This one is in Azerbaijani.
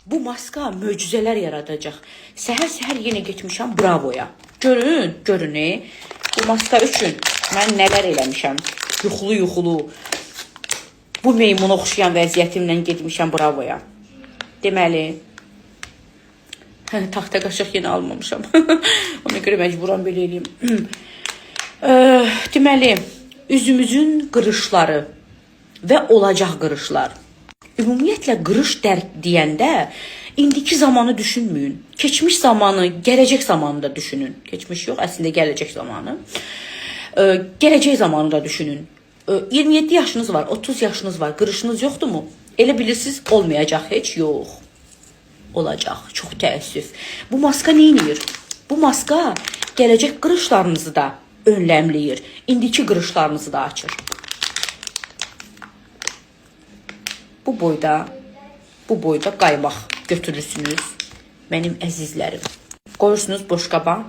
Bu maska möcüzələr yaradacaq. Səhər-səhər yenə getmişəm Bravoya. Görün, görün. Bu maska üçün mən nələr eləmişəm. Yuxulu-yuxulu. Bu meymuna oxşayan vəziyyətimlə getmişəm Bravoya. Deməli, taxta qaşıq yenə almamışam. Ona görə məcburam belə eləyim. Deməli, üzümüzün qırışları və olacaq qırışlar. Ümumiyyətlə qırış deyəndə indiki zamanı düşünməyin. Keçmiş zamanı, gələcək zamanı da düşünün. Keçmiş yox, əslində gələcək zamanı. Gələcək zamanı da düşünün. 27 yaşınız var, 30 yaşınız var, qırışınız yoxdurmu? Elə bilirsiniz, olmayacaq heç? Yox. Olacaq. Çox təəssüf. Bu maska nə edir? Bu maska gələcək qırışlarınızı da önləmləyir. İndiki qırışlarınızı da açır. Bu boyda qaymaq götürürsünüz mənim əzizlərim. Qoyursunuz boşqaba.